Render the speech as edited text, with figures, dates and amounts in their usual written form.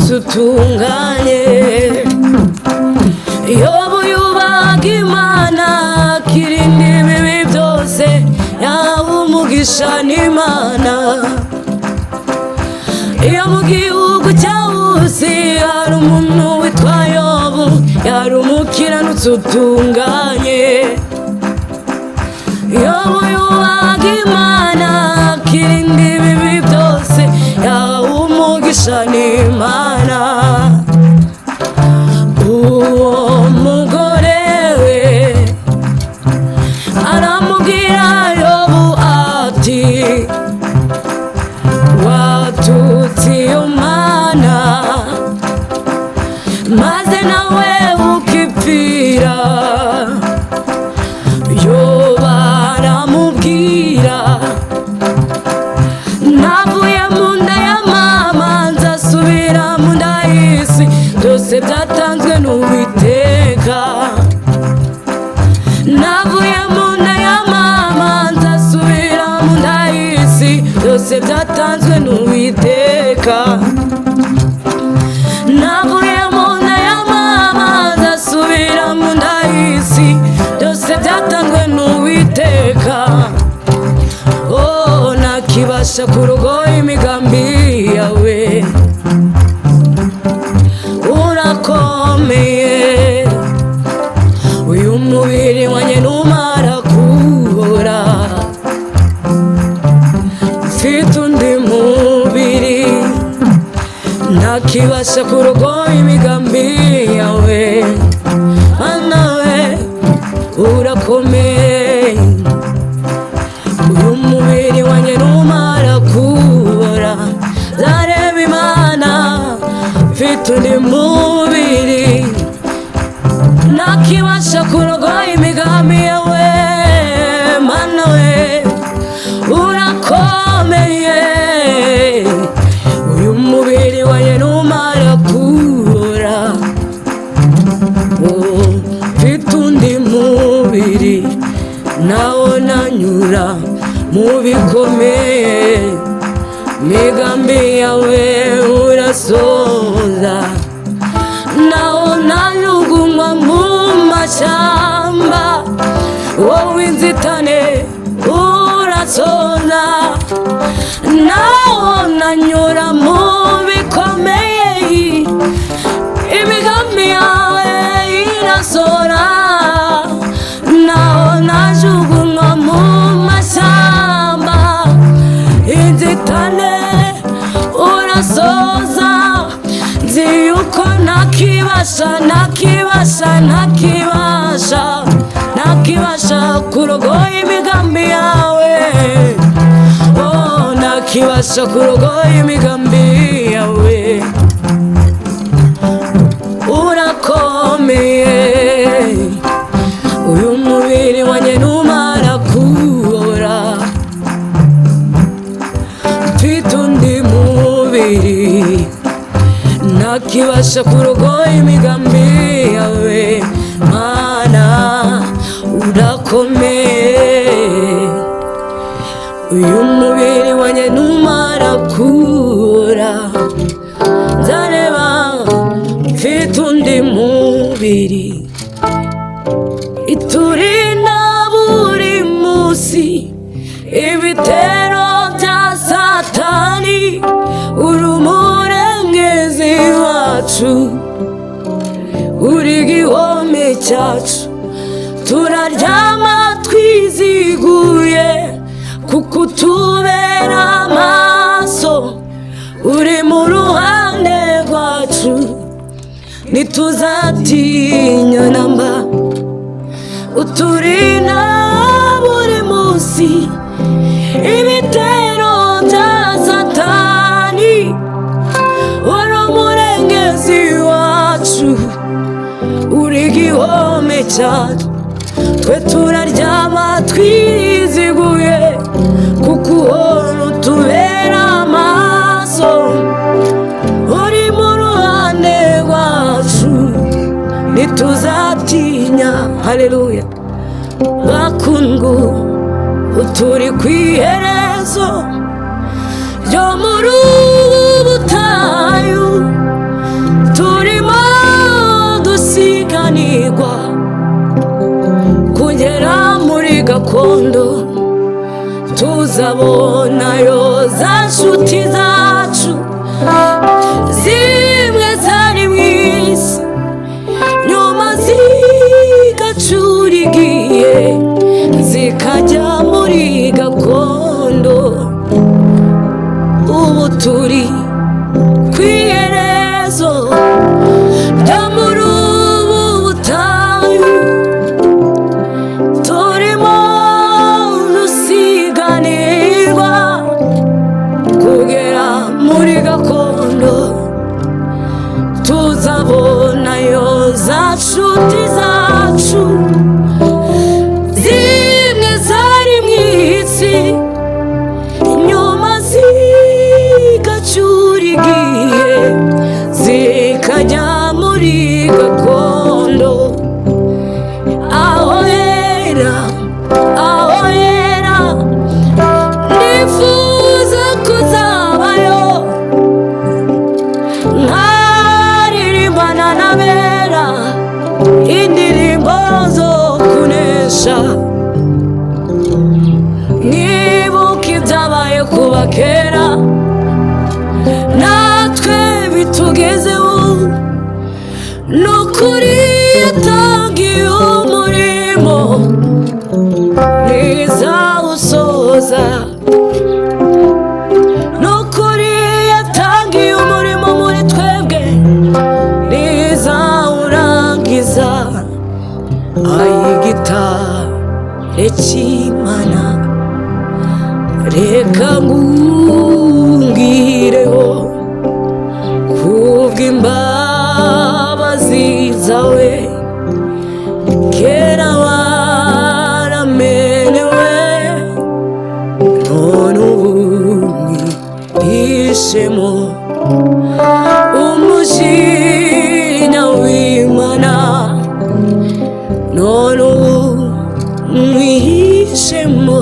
Umukiranutsi utunganye. Yobu yubahaga Imana, akirinda ibibi byose, yahawe umugisha n'Imana. Iyo mu gihugu cya Busi hari umuntu witwa Yobu, yari umukiranutsi utunganye. Yobu yubahaga Imana, akirinda ibibi byose, yahawe umugisha n'Imana. Uwo mugore we aramubwira Yobu ati: "Watutse iyo Mana, maze nawe ukipfira." Yobu aramubwira: "Navuye mu nda ya mama, nzasubira mu nda y'isi. Byose byatanzwe n'Uwiteka. Navuye mu nda ya mama, nzasubira mu nda y'isi. Byose byatanzwe n'Uwiteka. Navuye mu nda ya mama, nzasubira mu nda y'isi. Byose byatanzwe n'Uwiteka." Oh, nakibasha kurogoya imigambi yawe. Urakomeye. Uyu mubiri wanjye numara kubora, mfite undi mubiri. Ntakibasha kurogoya imigambi yawe. Mana we, urakomeye. Uyu mubiri wanjye numara kubora, nzareba Imana mfite undi mubiri. Ntakibasha kurogoya imigambi yawe. Mana we, urakomeye. Uyu mubiri wanjye numara kubora, oh, mfite undi mubiri, nawo nanyura mu bikomeye, migambi yawe urasoza. Nawo nanyugunywa mu mashyamba, wowe inzitane urasoza. Nawo nanyura mu bikomeye, imigambi yawe irasora. Naho najugunywa mu mashyamba, inzitane urasoza. Nzi yuko ntakibasha, ntakibasha, ntakibasha, ntakibasha kurogoya imigambi yawe. Oh, ntakibasha kurogoya imigambi yawe. Urakomeye. Uyu mubiri wanjye numara kubora, mfite undi mubiri. Ntakibasha kurogoya imigambi yawe. Mana, urakomeye. Uyu mubiri wanjye numara kubora, nzareba mfite undi mubiri. Iturinda buri munsi ibitero bya Satani. Uri umurengezi wacu, uri igihome cyacu. Turaryama twiziguye kuko utubera amaso. Uri mu ruhande rwacu, ntituzatinya namba. Uturinda buri munsi ibitero bya Satani. Uri umurengezi wacu, uri igihome cyacu. Twe turaryama twiziguye kuko uhora utubera amaso. Uri mu ruhande rwacu, ntituzatinya. Haleluya. Bakungu, turi ku iherezo ryo muri ubu butayu. Dusiganirwa kugera muri gakondo, tuzabonayo za nshuti zacu zimwe zari mu isi, nyuma zigacura igihe zikajya muri gakondo. Ubu turi ku iherezo ryo muri ubu butayu, turimo dusiganirwa kugera muri gakondo. Tuzabonayo za nshuti zacu zimwe zari mu isi, nyuma zigacura igihe zikajya muri gakondo. Aho hera, aho hera, nifuza kuzabayo, nkaririmbana n'abera indirimbo zo kunesha, nkibuka ibyabaye kuba kera natwe bitugezeho. Ni ukuri yatangiye umurimo, ntizawusoza. Ni ukuri yatangiye umurimo muri twebwe, ntizawurangiza. Ay'igitare cy'Imana, reka ngungireho kubw'imbabazi zawe. Kera waramenewe, none ubu mwihishemo umujinya w'Imana, none ubu mwihishemo.